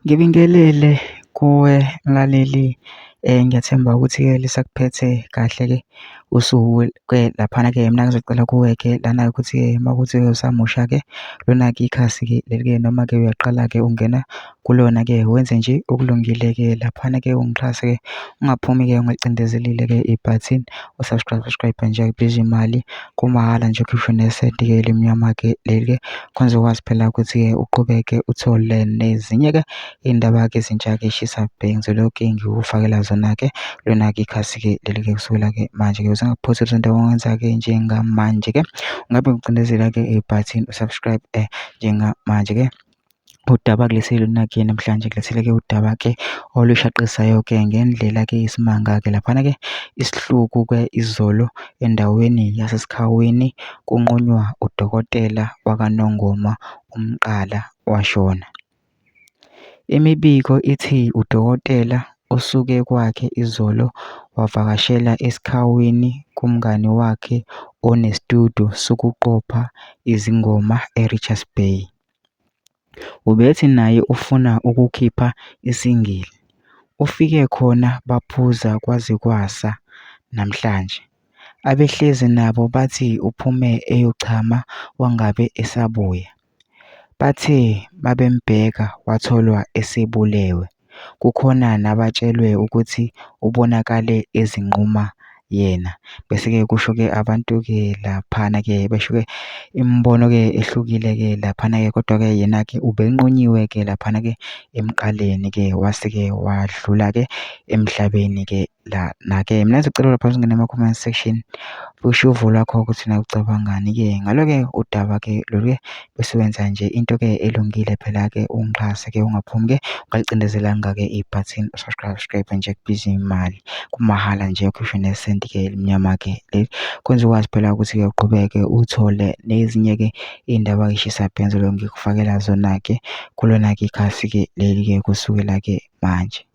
Ngibingelele kuwe mlaleli, ngiyathemba ukuthi-ke lisakuphethe kahle-ke usuku-ke laphana-ke. Mina ngizocela kuwe-ke lana-ke ukuthi-ke uma kuwukuthi-ke usamusha-ke lona-ke ikhasi-ke leli-ke noma-ke uyaqala-ke ungena kulona-ke, wenze nje okulungile-ke laphana-ke ungixhase-ke, ungaphumi-ke ungalicindezelile-ke ibhathini u-subscribe, subscribe nje akubizi imali, kumahhala nje awukhishwa nesenti-ke elimnyama-ke leli-ke. Khona uzokwazi phela ukuthi-ke uqhubeke uthole nezinye-ke iy'ndaba-ke ezintsha-ke ey'shisa bhe, ngizolokhu ngikufakela zona-ke kulona-ke ikhasi-ke leli-ke kusukela-ke manje-ke. Ukuze ungaphuthi izinto ongenza-ke njengamanje-ke, ungabe ucindezela-ke ibhathini u-subscribe njengamanje-ke. Udaba kulethele lona-ke namhlanje ngilethele-ke udaba-ke olushaqisayo-ke ngendlela-ke isimanga-ke laphana-ke isihluku-ke izolo endaweni yaseSikhawini kunqunywa udokotela wakaNongoma umqala washona. Imibiko ithi udokotela usuke kwakhe izolo wavakashela eSikhawini kumngani wakhe onesitudiyo sokuqopha izingoma eRichards Bay. Ubethi naye ufuna ukukhipha isingili, ufike khona baphuza kwaze kwasa namhlanje. Abehlezi nabo bathi uphume eyochama wangabe esabuya. Bathe mabembheka watholwa esebulewe, kukhona nabatshelwe ukuthi ubonakale ezinquma yena. Bese-ke kusho-ke abantu-ke laphana-ke besho-ke imibono-ke ehlukile-ke laphana-ke kodwa-ke yena-ke ubenqunyiwe-ke laphana-ke emqaleni-ke wase-ke wadlula-ke emhlabeni-ke lana-ke. Mina ngizocela lapha ungene ema-comment section usho uvo lwakho ukuthi nawe ucabangani-ke ngalo-ke udaba-ke lolu-ke bese wenza nje into-ke elungile phela-ke ungixhase-ke ungaphumi-ke ungalicindezelanga-ke ibhathini u-subscribe subscribe nje kubiza imali kumahhala nje awukhishwa nesenti-ke elimnyama-ke leli kwenza ukwazi phela ukuthi-ke uqhubeke uthole nezinye-ke iy'ndaba ey'shisa bhe ngizoloku ngikufakela zona-ke kulona-ke ikhasi-ke leli-ke kusukela-ke manje.